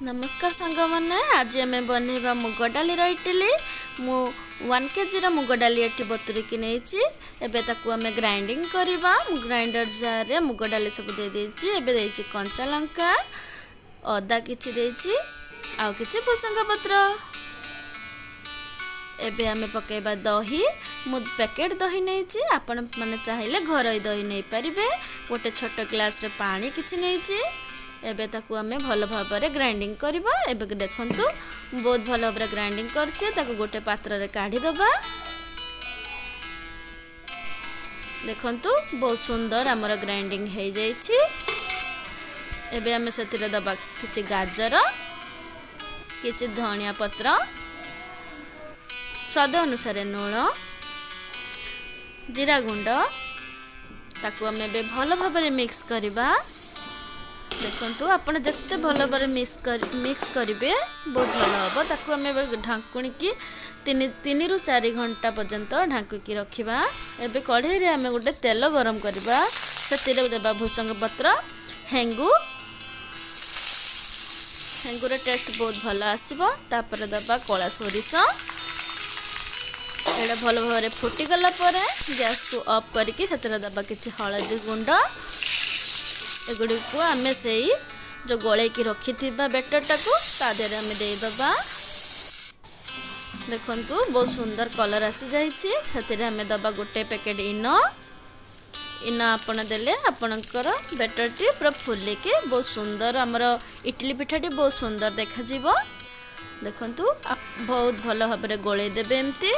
ନମସ୍କାର ସାଙ୍ଗମାନେ, ଆଜି ଆମେ ବନେଇବା ମୁଗ ଡାଲିର ଇଟିଲି। ମୁଁ 1 କେଜିର ମୁଗ ଡାଲି ଏଠି ବତୁରିକି ନେଇଛି। ଏବେ ତାକୁ ଆମେ ଗ୍ରାଇଣ୍ଡିଙ୍ଗ କରିବା। ମୁଁ ଗ୍ରାଇଣ୍ଡର ଜାର୍ରେ ମୁଗ ଡାଲି ସବୁ ଦେଇଦେଇଛି। ଏବେ ଦେଇଛି କଞ୍ଚା ଲଙ୍କା, ଅଦା କିଛି ଦେଇଛି ଆଉ କିଛି ଭୃସଙ୍ଗ ପତ୍ର। ଏବେ ଆମେ ପକାଇବା ଦହି। ମୁଁ ପ୍ୟାକେଟ୍ ଦହି ନେଇଛି, ଆପଣ ମାନେ ଚାହିଁଲେ ଘରୋଇ ଦହି ନେଇପାରିବେ। ଗୋଟେ ଛୋଟ ଗ୍ଲାସ୍ରେ ପାଣି କିଛି ନେଇଛି। ଏବେ ତାକୁ ଆମେ ଭଲ ଭାବରେ ଗ୍ରାଇଣ୍ଡିଙ୍ଗ କରିବା। ଏବେ ଦେଖନ୍ତୁ, ବହୁତ ଭଲ ଭାବରେ ଗ୍ରାଇଣ୍ଡିଙ୍ଗ କରିଛେ। ତାକୁ ଗୋଟେ ପାତ୍ରରେ କାଢ଼ିଦେବା। ଦେଖନ୍ତୁ, ବହୁତ ସୁନ୍ଦର ଆମର ଗ୍ରାଇଣ୍ଡିଙ୍ଗ ହେଇଯାଇଛି। ଏବେ ଆମେ ସେଥିରେ ଦେବା କିଛି ଗାଜର, କିଛି ଧନିଆ ପତ୍ର, ସ୍ୱାଦ ଅନୁସାରେ ଲୁଣ, ଜିରା ଗୁଣ୍ଡ। ତାକୁ ଆମେ ଏବେ ଭଲ ଭାବରେ ମିକ୍ସ କରିବା। ଦେଖନ୍ତୁ, ଆପଣ ଯେତେ ଭଲ ଭାବରେ ମିକ୍ସ କରିବେ, ବହୁତ ଭଲ ହେବ। ତାକୁ ଆମେ ଏବେ ଢାଙ୍କୁଣିକି 3ରୁ 4 ଘଣ୍ଟା ପର୍ଯ୍ୟନ୍ତ ଢାଙ୍କିକି ରଖିବା। ଏବେ କଢ଼େଇରେ ଆମେ ଗୋଟେ ତେଲ ଗରମ କରିବା। ସେଥିରେ ଦେବା ଭୃସଙ୍ଗ ପତ୍ର, ହେଙ୍ଗୁ। ହେଙ୍ଗୁର ଟେଷ୍ଟ ବହୁତ ଭଲ ଆସିବ। ତାପରେ ଦେବା କଳା ସୋରିଷ। ଏଇଟା ଭଲ ଭାବରେ ଫୁଟିଗଲା ପରେ ଗ୍ୟାସକୁ ଅଫ୍ କରିକି ସେଥିରେ ଦେବା କିଛି ହଳଦୀ ଗୁଣ୍ଡ। ଏଗୁଡ଼ିକୁ ଆମେ ସେଇ ଯେଉଁ ଗୋଳେଇକି ରଖିଥିବା ବେଟରଟାକୁ ତା ଦେହରେ ଆମେ ଦେଇଦେବା। ଦେଖନ୍ତୁ, ବହୁତ ସୁନ୍ଦର କଲର୍ ଆସିଯାଇଛି। ସେଥିରେ ଆମେ ଦେବା ଗୋଟେ ପ୍ୟାକେଟ୍ ଇନୋ। ଇନୋ ଆପଣ ଦେଲେ ଆପଣଙ୍କର ବେଟରଟି ପୁରା ଫୁଲିକି ବହୁତ ସୁନ୍ଦର, ଆମର ଇଟିଲି ପିଠାଟି ବହୁତ ସୁନ୍ଦର ଦେଖାଯିବ। ଦେଖନ୍ତୁ, ବହୁତ ଭଲ ଭାବରେ ଗୋଳେଇ ଦେବେ। ଏମିତି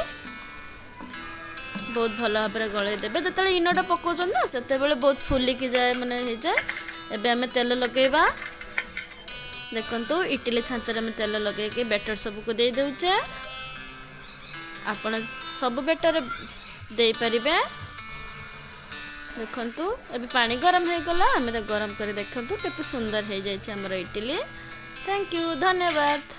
ବହୁତ ଭଲ ଭାବରେ ଗୋଳେଇ ଦେବେ। ଯେତେବେଳେ ଇନୋଟା ପକାଉଛନ୍ତି ନା, ସେତେବେଳେ ବହୁତ ଫୁଲିକି ଯାଏ, ମାନେ ହେଇଯାଏ। ଏବେ ଆମେ ତେଲ ଲଗାଇବା। ଦେଖନ୍ତୁ, ଇଟିଲି ଛାଞ୍ଚରେ ଆମେ ତେଲ ଲଗାଇକି ବେଟର ସବୁକୁ ଦେଇ ଦେଉଛେ। ଆପଣ ସବୁ ବେଟର ଦେଇପାରିବେ। ଦେଖନ୍ତୁ, ଏବେ ପାଣି ଗରମ ହେଇଗଲା। ଆମେ ତାକୁ ଗରମ କରି, ଦେଖନ୍ତୁ କେତେ ସୁନ୍ଦର ହେଇଯାଇଛି ଆମର ଇଟିଲି। Thank you, ଧନ୍ୟବାଦ।